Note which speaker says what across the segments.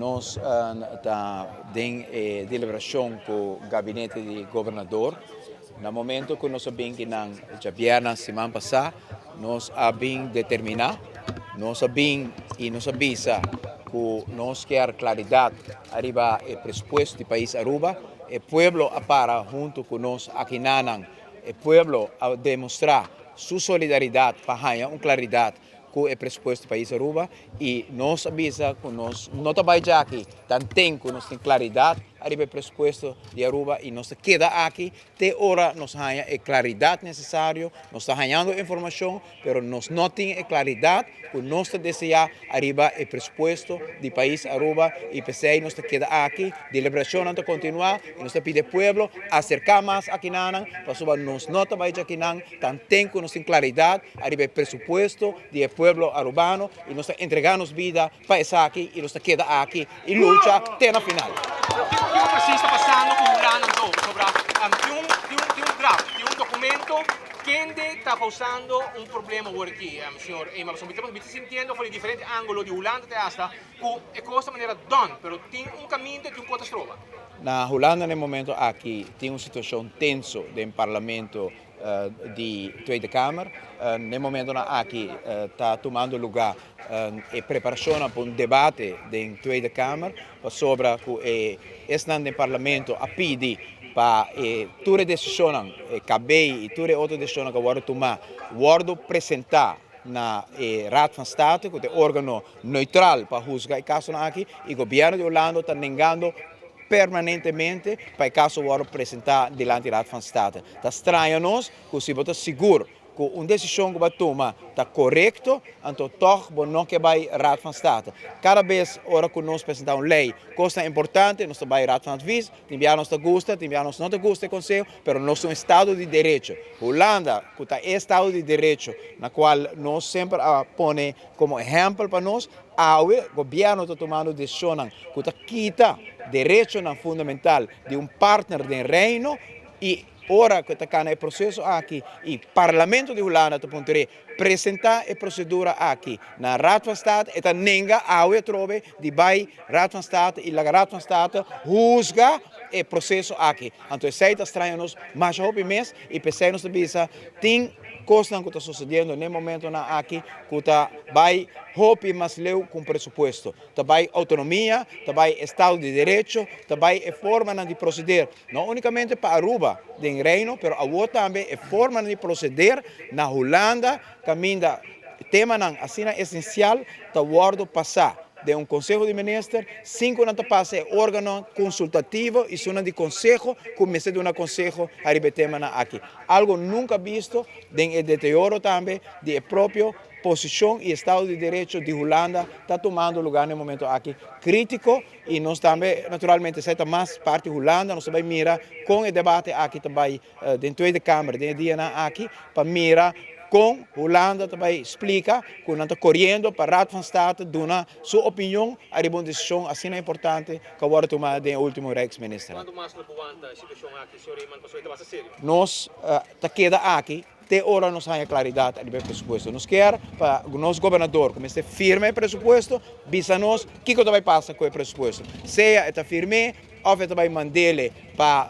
Speaker 1: Nos ta den e deliberashon ku gabinete di gobernador. Na momento ku nos a bin kinan djabièrnè siman pasá, nos a bin determiná, nos a bin i nos a bisa ku nos kier klaridat ariba e presupuesto di pais Aruba. E pueblo a para huntu ku nos akinanan. E pueblo a demostrá su solidaridat pa haña un klaridat ku e presupuesto di pais Aruba i nos a bisa ku nos no ta bai djaki tanten ku nos tin klaridat ariba e presupuesto di Aruba i nos ta keda aki te ora nos haña e klaridat nesesario. Nos ta hañando informashon pero nos no tin e klaridat ku nos ta deseá ariba e presupuesto di pais Aruba i p'esei nos ta keda aki. Deliberashonnan ta kontinuá i nos ta pidi e pueblo aserká mas akinanan pasobra nos no ta bai djakinan tanten ku nos tin klaridat ariba e presupuesto di e pueblo Arubano y nos ta entrega nos bida pa esaki y nos ta keda aki y lucha te na final.
Speaker 2: Pero kiko kiko precies ta pasando ku Hulanda anto? Pasobra tin un tin un tin un draft, tin un documento kende ta causando un problema awor aki, señor Eman. Pasobra mi ta mi ta sintiendo for di diferente angulo di Hulanda te hasta ku e cos ta manera done, pero tin un caminda y tin un cos ta stroba.
Speaker 1: Na Hulanda na e momento aki tin un situacion tenso den parlamento di Tweede Kamer. Na e momentonan aki ta tumando lugá e preparashonnan pa un debate den Tweede Kamer pasobra ku e esnan den parlamento a pidi pa e tur e desishonnan, e KB i tur e otro desishonnan ku a wòrdu tumá, wòrdu presentá na e Raad van State ku ta e órgano neutral pa husga e kasonan aki i gobièrnu di Hulanda ta nengando permanentemente pa e kaso wòrdu presentá dilanti Raad van State. Ta straña nos ku si bo ta sigur ku un desishon ku bo a tuma ta korekto, anto tòg bo no ke bai Raad van State. Kada bes ora ku nos presentá un lei, kosnan importante, nos ta bai Raad van Advies, tin bia nos ta gusta, tin bia nos no ta gusta e konseho, pero nos ta un estado di derecho. Hulanda, ku ta e estado di derecho na kual nos semper a pone komo ehèmpel pa nos, Awe gobierno ta tumando decisionnan cu ta kita derechonan fundamental di un partner den Reino y ora cu ta cana e proceso aki y Parlamento di Hulanda ta puntra presenta e procedura aki na Raad van State e ta nenga awe atrobe di bay Raad van State y laga Raad van State huzga e proceso aki. Anto esey ta straña nos masha hopi mes y p'esey nos ta bisa tin Kosnan ku ta sosediendo n'e momentonan aki ku ta bai hopi mas leu ku un presupuesto. Ta bai outonomia, ta bai estado di derecho, ta bai e formanan di proseder, no únikamente pa Aruba den Reino, pero awor tambe e formanan di proseder na Hulanda kaminda temanan asina esensial ta wòrdu pasá den un Konseho di Minister sin ku nan ta pasa e órgano konsultativo i sunan di konseho ku mester duna konseho ariba e temanan aki. Algo nunca bisto den e deterioro tambe di e propio posicion y estado di derecho di Hulanda ta tumando lugar na e momento aki critico y nos tambe naturalmente esey ta mas parti Hulanda, nos ta bay mira con e debate aki ta bay den Tweede Kamer den e dianan aki pa mira con Hulanda ta bay splica cu nan ta coriendo pa Raad van State duna su opinion ariba un decision asina importante cu a wordo tuma den e ultimo Rijksminister.
Speaker 2: Cuanto mas lo por wanta e situacion aki, señor Eman, pasobra e ta basta serio?
Speaker 1: Nos ta keda aki te ora nos haña claridad ariba e presupuesto. Nos kier pa nos gobernador cu mester firma e presupuesto bisa nos kico ta bay pasa cu e presupuesto. Sea e ta firm'é of e ta bay mand'ele pa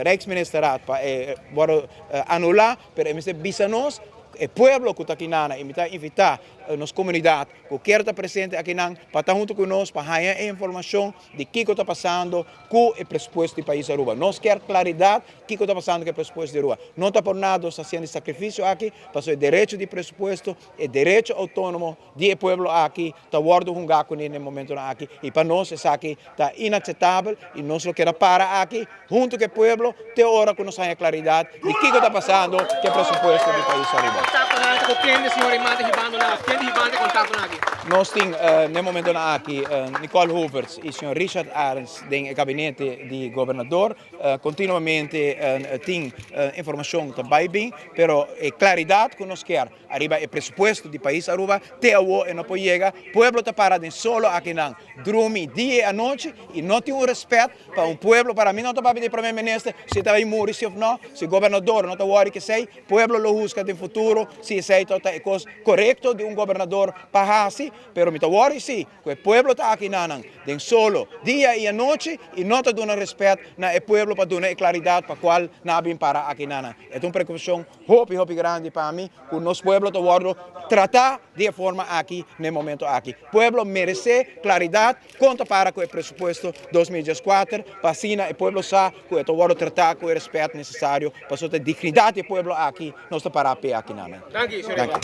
Speaker 1: Rijksministerraad pa e wordo anula, pero e mester bisa nos, e pueblo cu ta aki nana, y mi ta invita nos comunidad cu kier ta presente akinan pa ta hunto cu nos pa haña e informacion di kico ta pasando cu e presupuesto di pais Aruba. Nos kier claridad kico ta pasando cu e presupuesto di Aruba. No ta por nada nos ta haciendo e sacrificio aki, pasobra e derecho di presupuesto, e derecho autonomo di e pueblo aki ta wordo hunga cune na e momentonan aki y pa nos esaki ta inaceptabel y nos lo keda para aki hunto cu e pueblo te ora cu nos haña claridad di kico ta pasando cu e presupuesto di pais Aruba.
Speaker 2: Contactonan cu kende señor Eman ta hibando nan of kende hibando e contactonan aki?
Speaker 1: Nos tin na e momentonan aki Nicole Hoevertsz y señor Richard Arends den e gabinete di gobernador. Continuamente tin informacion ta bay bin, pero e claridad cu nos kier ariba e presupuesto di pais Aruba te awo e no por yega. Pueblo ta para den solo akinan drumi dia y anochi y no tin un respet pa un pueblo. Para mi no ta papia di prome minister si ta bay muri si of no, si gobernador no ta wori kesey, pueblo lo husga den futuro si esey ta e cos corecto di un gobernador pa haci. worry, pero mi ta worry si, ku e pueblo ta aki nan den solo, dia i anochi, i no ta duna respet na e pueblo pa duna e klaridat pa kual nan a bin para aki nan. E ta un preokupashon hopi, hopi grandi pa mi, ku nos pueblo ta wòrdu tratá di e forma aki, na e momento aki. Pueblo meresé klaridat kon ta para ku e presupuesto 2014, pa asina e pueblo sa ku e ta wòrdu tratá ku e respet nesesario, pasobra dignidat di e pueblo aki, nos ta para pe aki nan.
Speaker 2: Dank u, señor.
Speaker 1: Dank u.